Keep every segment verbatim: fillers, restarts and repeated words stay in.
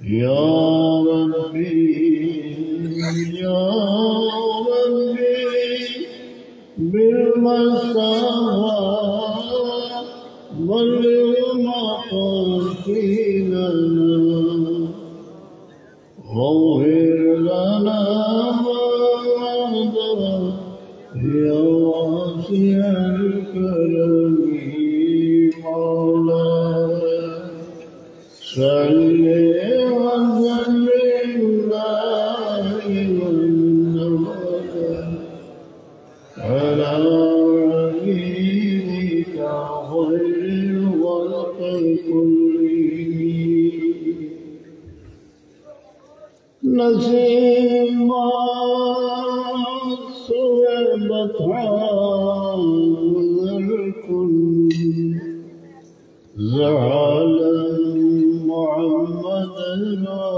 يا ربي، يا ربي، بالمصطفى بلغ مقاصدنا، واغفر لنا ما مضى يا واسع الكرم. مولاي صل وسلم دائما أبدا على حبيبك خير الخلق كلهم. نسیم سوی بطحا گذر کن، ز عالم محمد را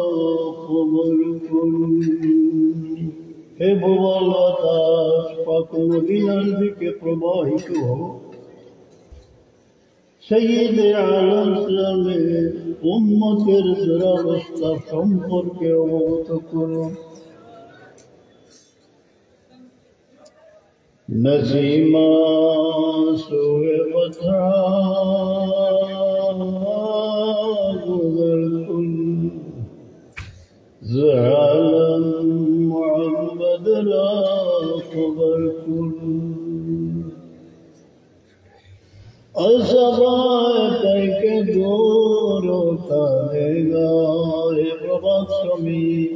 خبر کن۔ হে ভোলার বাতাস, পাক মদিনার দিকে প্রবাহিত হও। সাইয়্যিদে আলম সাল্লামের উম্মতের দুরবস্থা সম্পর্কে অবগত করো। نسیم سوی بطحا گذر کن، ز عالم محمد را خبر کن۔ از صبای پیک دور و تازگار، হে প্রভাত সমীর,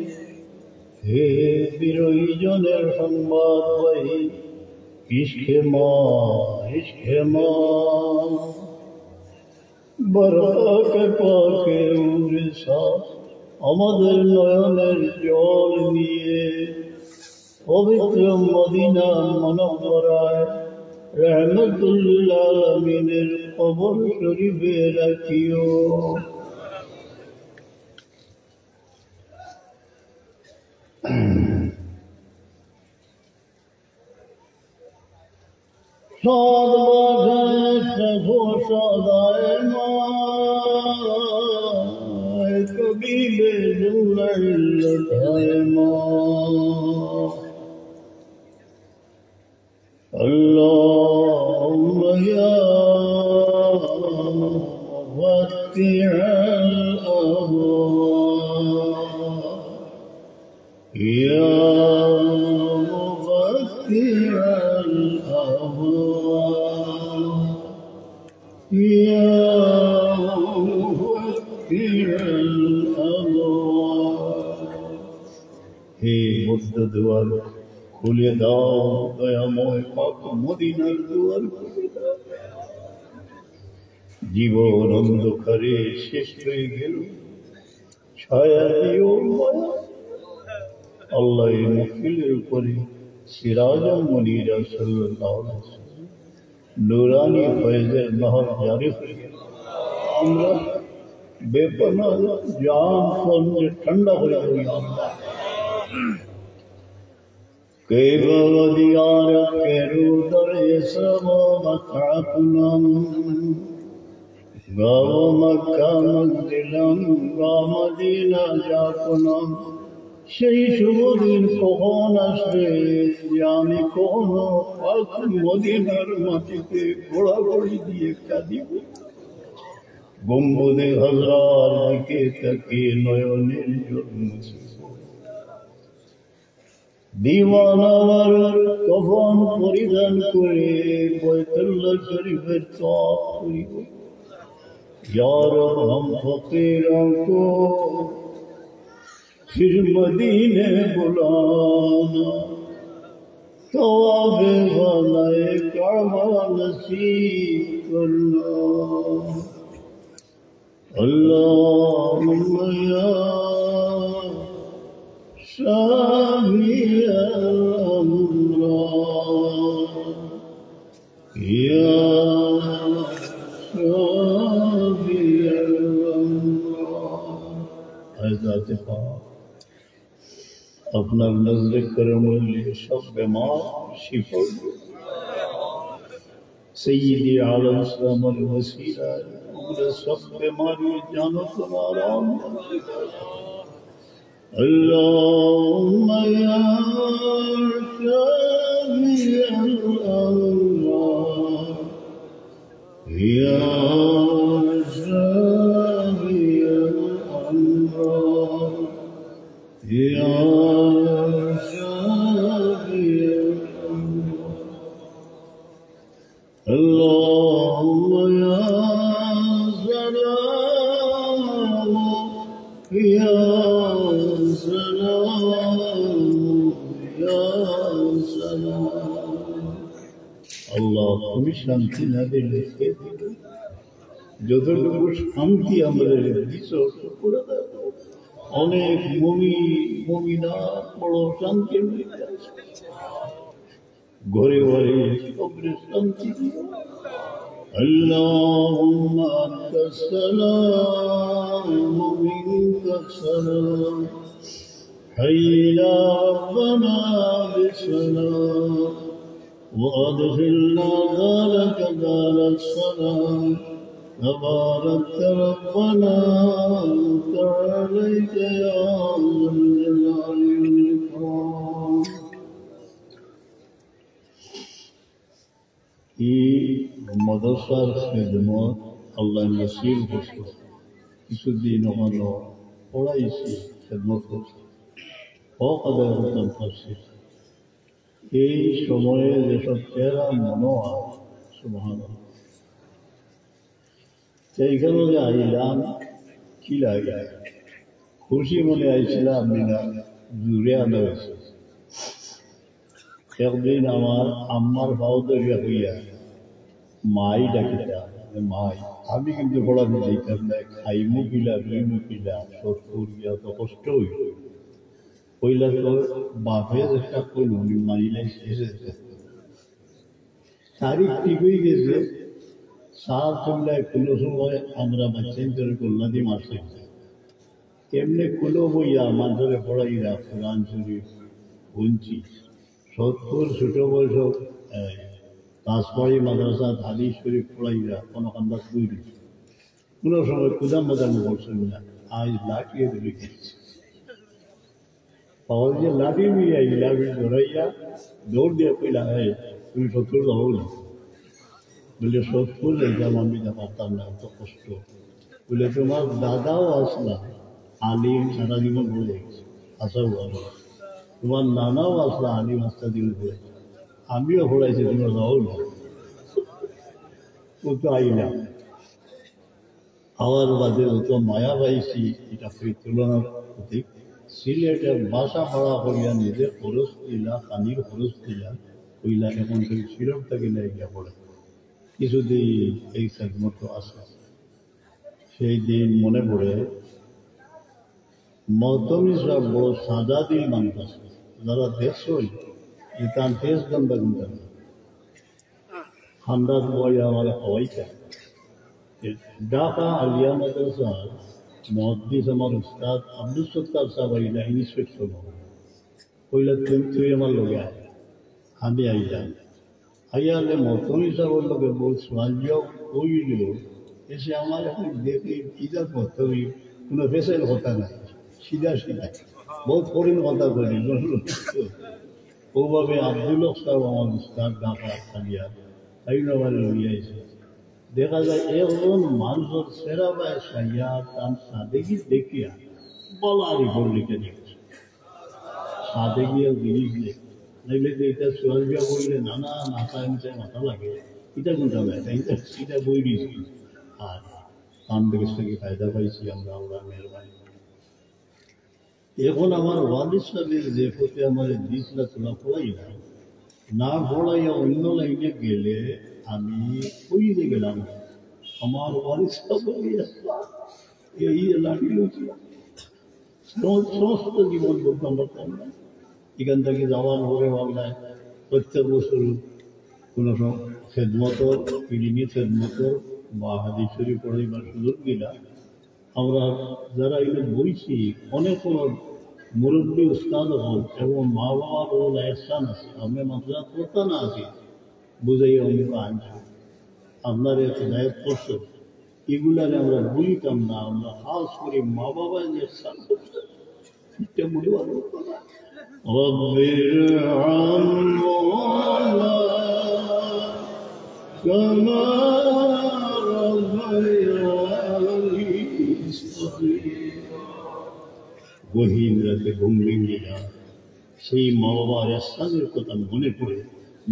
হে বিরহী জনের সংবাদবাহী, ইশকে মা, ইশকে মা, বরপাকে পাকে উরে সা, আমাদের নয়নের জল নিয়ে পবিত্র মদিনা মুনাওয়ারায় রহমতুল্লিল আলামিনের কবর শরীফে রাখিও। شاد باشد شکوه شادای ما، طبیب جمله علتای ما. اللهم يا مفتح الأبواب، يا مفتح الأبواب، يا مفتح الأبواب। হে মুগ্ধ দুয়ার খুলে দাও, দয়াময় পাক মদিনার দুয়ার খুলে দাও। জীবন অন্ধকারে শেষ হয়ে গেল, ছায়া দিও মায়া। আল্লাহ এই মাহফিলের উপরে সিরাজাম মুনীরা সাল্লাল্লাহু আলাইহি ওয়াসাল্লাম নুরানি ফয়েজের নহর জারি হয়ে গেল। আমরা বেপনা জাম সঞ্জে ঠান্ডা হয়ে গেল আল্লাহ। کیبہ و دیارت کہ رو در اسرا و متع کنم، گاہ و مکہ منزلم، گاہ مدینہ جا کنم۔ সেই শুভ দিন কখন আসবে, যে আমি কখনো পাক মদিনার মাটিতে গড়াগড়ি দিয়ে কাঁদিব, গম্বুজে খাজরার দিকে তাকিয়ে নয়নের জল মুছে। দিওয়ানার কফন পরিধান করে বাইতুল্লাহ শরীফের তওয়াফ করিব। یا رب، ہم فقیروں کو پھر مدینے بلانا، طواف خانہ کعبہ نصیب کرنا۔ اللهم يا شافي الأمراض، يا شافي الأمراض। اے ذات پاک، আপনার নজরে করম অইলে সব বেমার শিফা অইবো। সৈয়দে আলম ইসলামের ওসিলায় আমরা সব বেমারি জানো তোমার আরাম। اللهم يا شافي الأمراض، يا شافي الأمراض، يا شافي الأمراض. اللهم يا سلام، يا سلام، يا سلام। আল্লাহ, তুমি শান্তি না দিলে কে দিবে? যতটুকু শান্তি আমাদের দিছো, অনেক মুমিন, মুমিনাত বড় শান্তি। ঘরে বাড়ি কবরে শান্তি দিও। اللهم أنت السلام ومنك السلام. حينا ربنا بالسلام وأدخلنا دارك دار السلام. تباركت ربنا وتعاليت يا ذا الجلال والإكرام. এই মাদ্রাসার খেদমত আল্লাহ নসিব করছে। কিছুদিন ওখানে পড়াইছি, খেদমত করছি, হক আদায় করতাম পারছি। এই সময়ে যেসব চেহারা মনে হয়, সুবহানাল্লাহ। সেইখানে যে আইলাম, কি লাগে? খুশি মনে আইছিলাম, আমি না, জুরে আনা হয়েছে। একদিন আমার আম্মার পাও ধরিয়া কইয়া, "মাই ডাকিতা, মাই।" আমি কিন্তু পড়াতে যাইতাম না, খাইমু কিলা, রইমু কিলা, সত্তর গিয়া তো কষ্ট হইল। কইলা তো বাপে যেটা কইল, উনি মানিলে শেষ হয়েছে। তারিখ ঠিক হয়ে গেছে, সাল চললে কোনো সময় আমরা বাচ্চাইন্তরে গোল্লা দি মারছি। কেমনে কুলো বইয়া মানষরে পড়াইরা কোরআন শরীফ বুনছি। সত্তর ছোট বয়স, এই, তাজপাড়ি মাদ্রাসা হাদিস শরীফ পড়াইরা কোনো কান্দাত বই দিছে। কোনো সময় কুদাম বাদাম করছেন না, আজ লাঠিয়ে ধরে গেছে। পাওয়া গেছে লাঠি নিয়ে আইলা, আমি দৌড়াইয়া, দৌড় দিয়ে কইলা, "এই, তুমি সত্তর যাও না?" বলে, "সত্তর যাইতাম, আমি যা পারতাম না, এত কষ্ট।" বলে, "তোমার দাদাও আসলা আলিম, সারা জীবন পড়ে গেছে, আশা বড়। তোমার নানাও আসলা আলিম, আস্তা দিন পড়ে, আমিও পড়াইছি, তোমরা যাও না।" ও তো আইলা। আওয়ার বাদে যত মায়া পাইছি, এটা সেই তুলনার প্রতীক। সিলেটে বাসা ভাড়া করিয়া নিজে খরচ দিলা, পানির খরচ দিলা, কইলা এখন সেই সিলেট থেকে নিয়ে গিয়া পড়ে। কিছুদিন এই খেদমত আছে। সেই দিন মনে পড়ে, মহতমি সাহেব বড় সাদা দিল মানুষ আছে। যারা দেখছই, যে তার ফেস গন্ধা গন্ধা নেই। ঠান্ডার বই আমার হওয়াই চায়। ঢাকা আলিয়া মাদ্রাসার মুহাদ্দিস আমার উস্তাদ আব্দুস সত্তার সাহেব আইলা ইন্সপেকশন। কইলা, "তুই, তুই আমার লগে আয়।" আমি আইলাম। আইয়া আলে মতন হিসাবর লগে বহুত সোয়াল জবাব কইল। এসে আমার এখন দেখি কিতা করতে হই, কোনো ফেসের কথা নাই, সিধা সিধা। বহুত কঠিন কথা কইল। ওভাবে আব্দুল হক সাহেব আমার উস্তাদ ঢাকা আলিয়া, তাইন আমার লগে আইছে। দেখা যায় একজন মানুষর চেহারা বায় চাইয়া তার সাদেগি দেখিয়া বালা রিপোর্ট লিখে দিয়েছে। সাদেগি আর জিনিস নেই। নাইলে যে এটা সোয়াল জবাব বললে নানা মাথা নিচে মাথা লাগে, এটা কোনটা না, এটা, এটা, এটা বই দিয়েছে। আর তার কাছ থেকে ফায়দা পাইছি আমরা, আল্লাহর মেহেরবানি। এখন আমার ওয়ালিদ সাহেবের যে পথে আমার দিসলা তোলা পড়াই না, না পড়াইয়া অন্য লাইনে গেলে আমি কই যে গেলাম। আমার ওয়ালিদ সাহেব বলে, "এই যে লাঠি লইছি, সমস্ত, সমস্ত জীবন বলতাম পারতাম না।" এখান থেকে যাওয়ার পরে ভাবলাম, প্রত্যেক বছর কোনো সব খেদমতর, ইলিমি খেদমতর বা হাদিস শরীফ পড়াইবার সুযোগ দিলা। আমরা যারা এখানে বইছি, অনেক মুরব্বী উস্তাদ হল এবং মা বাবার ওলা এহসান আছে। আমরা মাদ্রাসা পড়তা না আছি, বুঝাইয়া অনেক আনছে। আপনার এক হেদায়ত করছে, এগুলারে আমরা ভুলিতাম না। আমরা খাস করে মা বাবা যে এহসান করছে, رب ارحمهما كما ربياني صغيرا। গহীন রাতে ঘুম ভেঙে যায়, সেই মা বাবার এহসানের কথা মনে পড়ে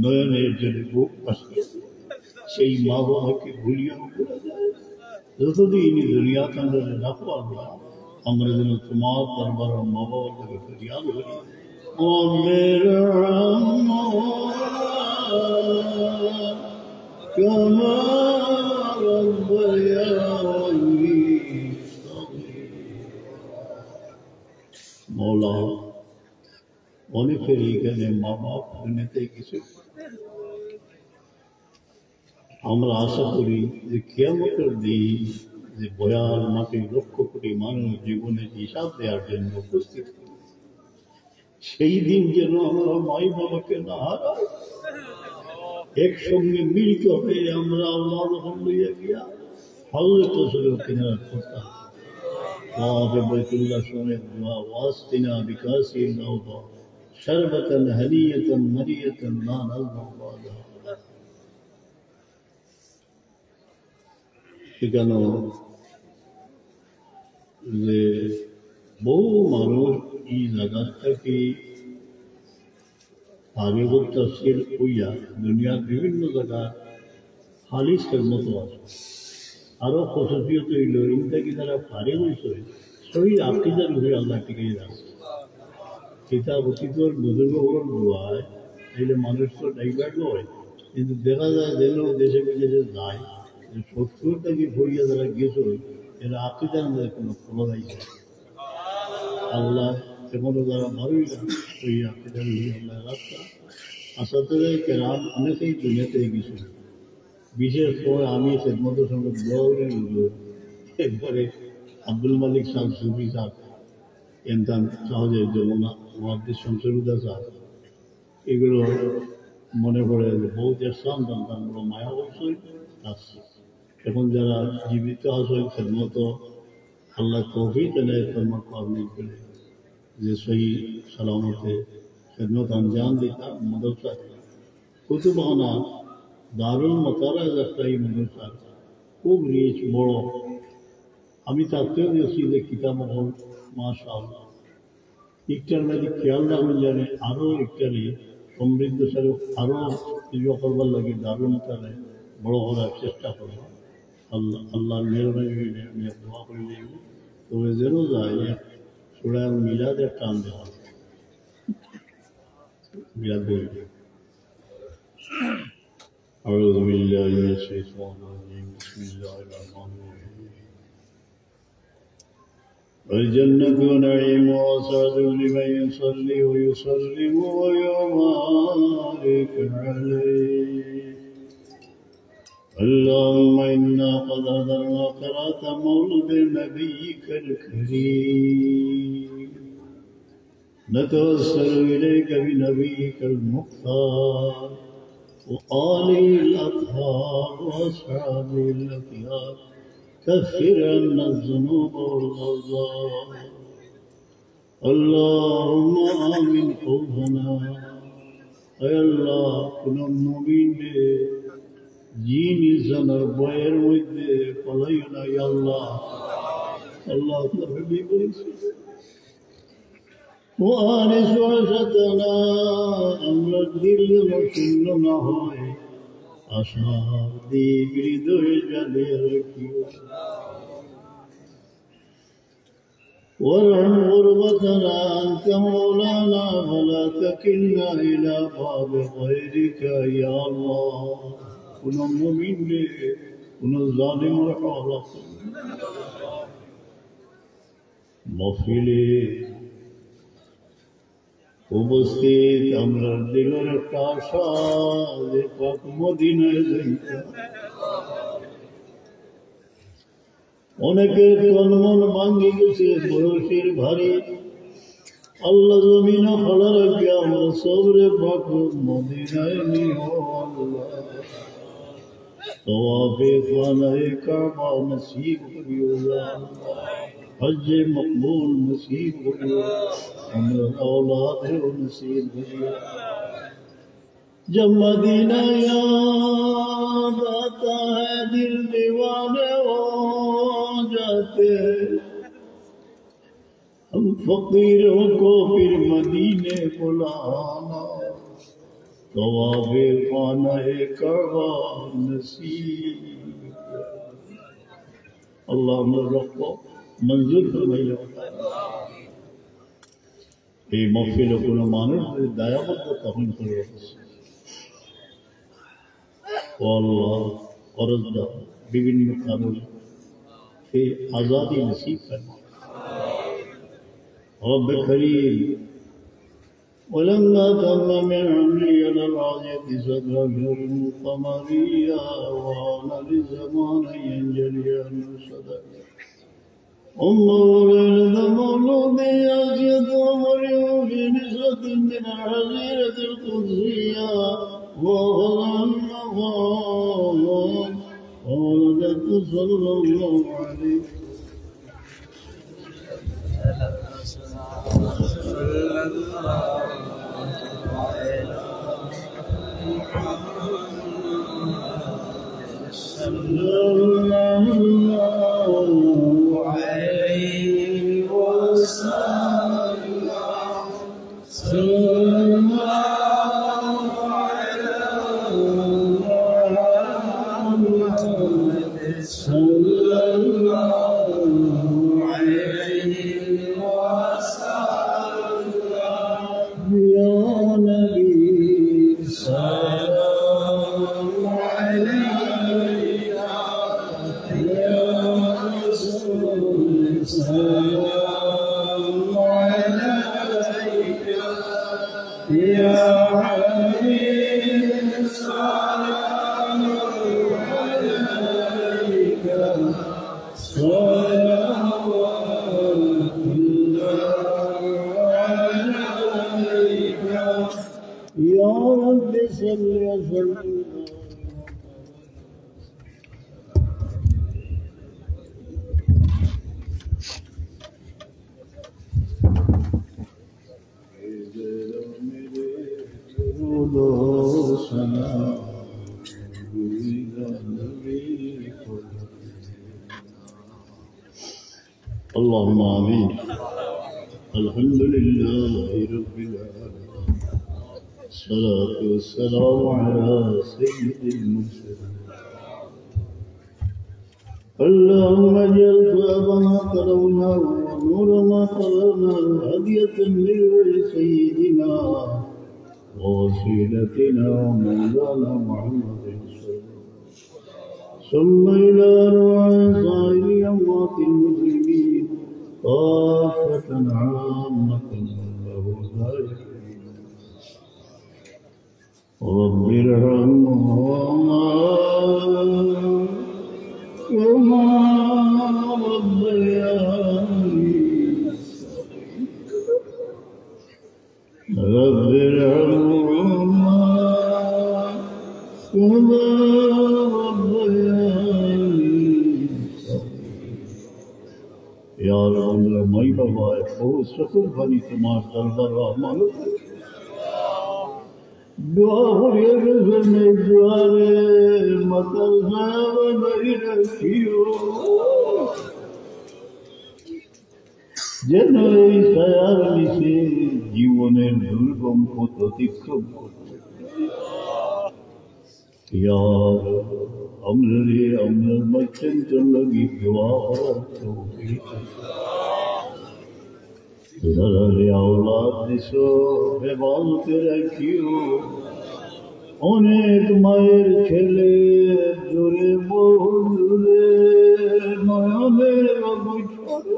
নয়নের জলে বুক ভাসিয়ে যায়। সেই মা বাবাকে ভুলিয়া ভুলা যায়। যতদিন এই দুনিয়াত আমরারে রাখো আল্লাহ, আমরা যেন তোমার দরবারে মা বাবার লগে ফরিয়াদ করি। رب ارحمهما كما ربياني صغيرا। মওলা, অনেকের এখানে মা বাপ দুনিয়াতে গেছে। আমরা আশা করি যে কিয়ামতের দিন যে ভয়াল মাঠে লক্ষ কোটি মানুষ জীবনের হিসাব দেওয়ার জন্য উপস্থিত হবে, সেই দিন যেন আমরা মাই বাবাকে না হারাই। একসঙ্গে মিলিত হয়ে আমরা আল্লাহ যখন লইয়া গিয়া হাউজে কাউসারের কিনারা করতাম। তাওয়াফে বাইতুল্লাহ সময় দোয়া, واسقنا بكأس رضاك شربة هنيئة مريئة لا نظمأ بعدها। সেখানে যে বহু মানুষ এই জায়গা থেকে ফারিগুত তাফসির হইয়া দুনিয়ার বিভিন্ন জায়গা খালিস খেদমত আছে। আরো খসুসিয়ত হইল, ইন থাকি যারা ফারিগ হইছে, সহি আকিদার উপরে আল্লাহ টিকাই রাখছে। কিতাব অতীতর বুজুর্গ হকলর দোয়ায়, তাইলে মানুষ তো ডাইভার্ট হয়, কিন্তু দেখা যায় যেন দেশে বিদেশে যায়, যে সত্তর থাকি ফরিয়া যারা গেছে, এরা আকিদার মধ্যে কোনো ফলো নাই। আল্লাহ এখনো যারা বারোই না, ওই আকিদার উপরে আল্লাহ রাখতা। আসাদে কেরাম অনেকেই দুনিয়াতে গেছে। বিশেষ করে আমি খেদমতের সঙ্গে দোয়া করে নিব। একবারে আব্দুল মালিক সাহেব, সুফি সাহেব, এনতান শাহজাদ যমুনা, মুহাদ্দিস শামসুল হুদা সাহেব, এগুলো মনে পড়ে যে বহুত এহসান দান, তার বড় মায়া অবশ্যই আসছে। এখন যারা জীবিত আছেন, খেদমত আল্লাহ তৌফিক এনে খেদমত করার নিয়ত করে যে সহি সালামতে খেদমত আঞ্জাম দিতা মাদ্রাসা কুতুবখানা দারুল মুতালা একটা এই মাদ্রাসা খুব রিচ, বড়। আমি তাতেও গেছি যে কিতাব হল, মাশাআল্লাহ। ইকটার মাঝে খেয়াল রাখুন জানে আরো ইকটারে সমৃদ্ধশালী, আরো কিছু করবার লাগে দারুল মুতালা বড় করার চেষ্টা করবো। আল্লাহ, আল্লাহর মেহরবানি হইলে আমি এক দোয়া করে দিব। তবে যেন যায় এক সুরায় মিলাদ একটা আনতে হবে। মিলাদ বই। أعوذ بالله من الشيطان الرجيم. بسم الله الرحمن الرحيم. الجنة ونعيمها سعد لمن يصلي ويسلم ويبارك عليه. اللهم إنا قد حضرنا قراءة مولد نبيك الكريم. نتوسل إليك بنبيك المختار وآله الأطهار وأصحابه الأخيار. كفر عنا الذنوب والأوزار. اللهم آمن خوفنا. আয় আল্লাহ, কোন মুমিনরে জিন ইনসানর ভয়ের মধ্যে ফালাইও না, ইয়া আল্লাহ। আল্লাহ, তার হাবিব বলেছে, وآنس وحشتنا, আমরার দিল যেন শূন্য না হয়, আশা দীপ হৃদয়ে জ্বালিয়ে রাখিও। وارحم غربتنا، أنت مولانا، فلا تكلنا إلى باب غيرك, ইয়া আল্লাহ। কোন মুমিনরে কোন জালিমর হাওলা মাহফিলে উপস্থিত আমরার দিলর একটা আশা যে পাক মদিনায় যাইতাম। অনেকের তন মন ভাঙ্গি গেছে বয়সের ভারে। আল্লাহ জমিনে খাড়া রাখিয়া আমরা সবরে পাক মদিনায় নিও আল্লাহ। তওয়াফে খানায়ে কাবা নসিব করিও আল্লাহ। حج مقبول نصیب کریو، ہمیں اولاد نصیب کریو۔ جب مدینہ یاد آتا ہے، دل دیوانے ہو جاتے ہیں۔ ہم فقیروں کو پھر مدینے بلانا، طواف خانہ کعبہ نصیب۔ اللہ ہم لوگ کو منظور فرمائے۔ এই মহফিলে কোনো মানুষ যদি দায়াবদ্ধ তখন করে, ও আল্লাহ, কর্জদার বিভিন্ন কারণে সেই আজাদি নসিব করে। রব্বে করিম, ولما تم من حمله على الراجحة صدرا شهر قمريا وحان للزمان أن ينجلي عنه صدرا. أمه ليلة مولده آسية ومريم في نسوة من الحظيرة القدسية وأخذها المخاض وولدته صلى الله عليه وسلم. صلى الله عليه وسلم. صلى الله على محمد. صلى الله عليه وسلم. يا نبي سلام عليك، يا رسول سلام عليك، يا حبيب سلام عليك. صلوات الله عليك. يا رب صل وسلم. اللهم آمين. الحمد لله رب العالمين. الصلاة والسلام على سيد المرسلين. اللهم اجعل ثواب ما قرأناه ونور ما قرأناه هدية لروح سيدنا ووسيلتنا ومولانا محمد صلى الله عليه وسلم. ثم إلى أرواح سائر أموات المسلمين كافة عامة والله لا يحيي. رب ارحمهما كما ربياني صغيرا. رب ارحمهما كما ربياني صغيرا. یا رب، ہمارے مائی بابا ہے، بہت شکر بنی تمہار دربار امانت۔ دعا کریو بزرگ دوارے مدرسہ بنائی رکھیو۔ যেন এই ছায়ার নিচে জীবনের দুর্গম পথ অতিক্রম করতে। ইয়া রব, আমরারে আমরার বাচ্চাইন্তর লাগি দোয়া করার তৌফিক। যারারে আওলাদ দিছো, হেফাজতে রাখিও। অনেক মায়ের ছেলে দূরে, বহু দূরে, নয়নের অগোচরে।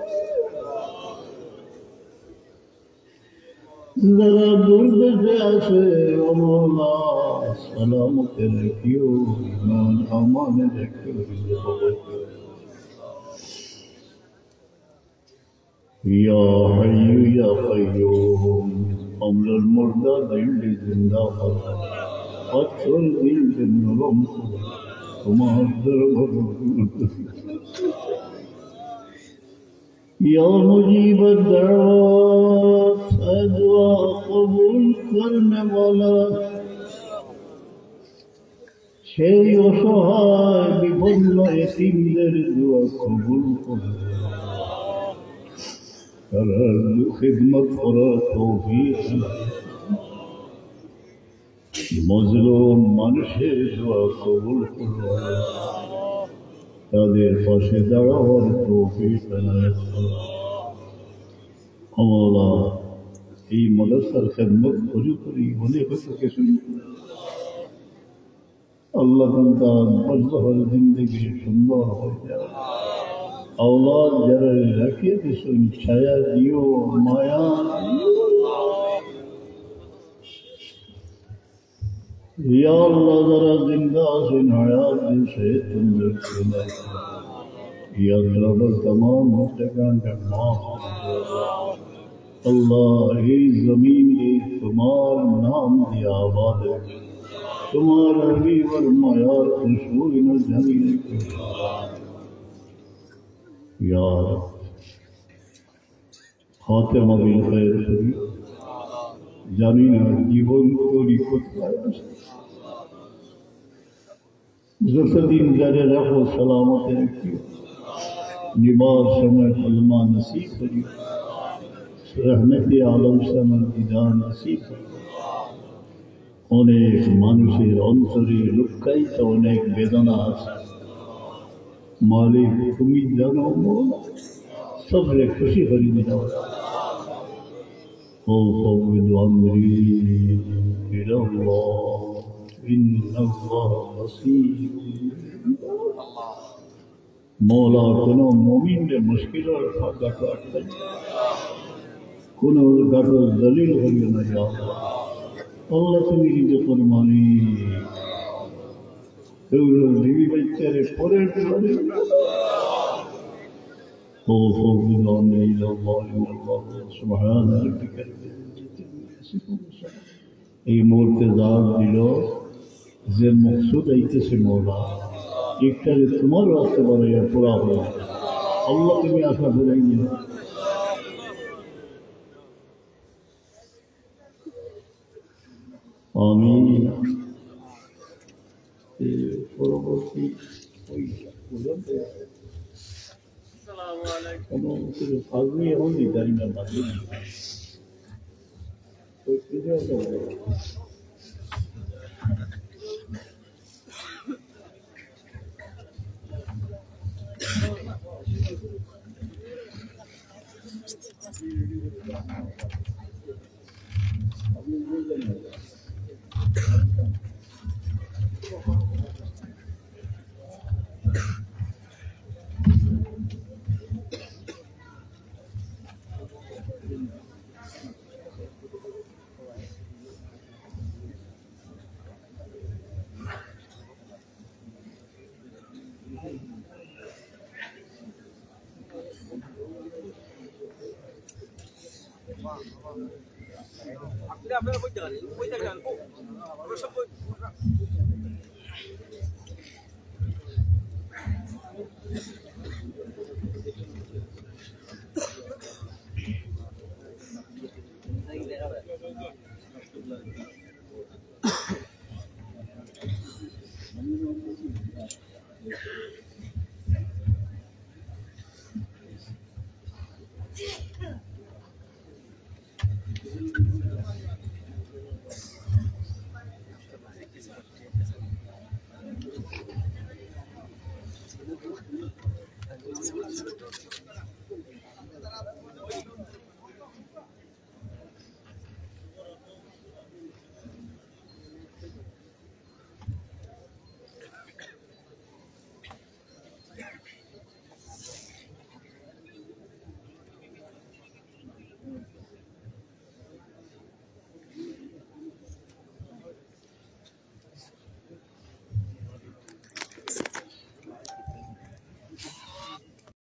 যারা দূর দেশে আছে, ও মওলা, সালামতে রাখিও, ইমান আমানে রাখিও, রিজিক কবুল করো। ইয়া হাইয়ু ইয়া কাইয়ুম, আমরার মুর্দা দিলরে জিন্দা করো, পাথর দিলরে নরম করো, তোমার দরবারে یا مجیب الدعوات، اے دعا قبول کرنے والا، সেই অসহায় বিপন্ন এতিমদের দোয়া কবুল করো। তারার খেদমত করার তৌফিক দান। মজলুম মানুষের দোয়া কবুল করো। তাদের পাশে দাঁড়াবার তৌফিক দান করো। ও আল্লাহ, এই মাদ্রাসার খেদমত করি করি অনেক হয়তো কিছু আল্লাহ, তুমি তার বরজখর জিন্দেগি সুন্দর হয়ে যায়। আওলাদ যারা রাখিয়ে দিয়েছেন, ছায়া দিও, মায়া দিও। ইয়া আল্লাহ, যারা জিন্দা আছেন, হায়াত দিয়েছে, তুমি ইয়াদ রবের তামাম মুর্দেগান কা মাফ করে দাও। আল্লাহ, এই জমিন তোমার নাম দিয়া আবাদ হোক, তোমার হাবিবর মায়ার খুশবু ইনো জমিন। ইয়া রব, খাতেমা বিল খায়ের করি। জানি না জীবন করি কোথায়। যতদিন যারে রাখো সালামতে রাখিও। নিবার সময় কলমা নসিব করিও। রহমতে আলম সামনে দিদার নসিব করিও। অনেক মানুষের অন্তরে লুকায়িত অনেক বেদনা আছে। মালিক, তুমি জানো, সবরে খুশি করি দাও। أفوض أمري إلى الله إن الله بصير. মওলা, কোনো মুমিনরে মুশকিলর ফাঁদে আটকাইও না, কোনো ঘাটো জলিল করিও না, ইয়া আল্লাহ। আল্লাহ, তুমি রিজিকর মালিক, কেউর বিবি বাচ্চারে পরের ঘরে। أفوض أمري إلى الله إن الله بصير. سبحان ربك رب العزة عما يصفون. এই মুহূর্তে জান দিল যে মকসুদ আইতেছে মওলা, ইকটারে তোমার রাস্তে বানাইয়া পুরা হয়ে। আল্লাহ, তুমি আশা করে নিও। আমিন। এই পরবর্তী ওই পর্যন্ত কোনো কিছু কাজ নেই, এখন এই গাড়ি না বাদ দিয়ে দিই। ওই পর্যন্ত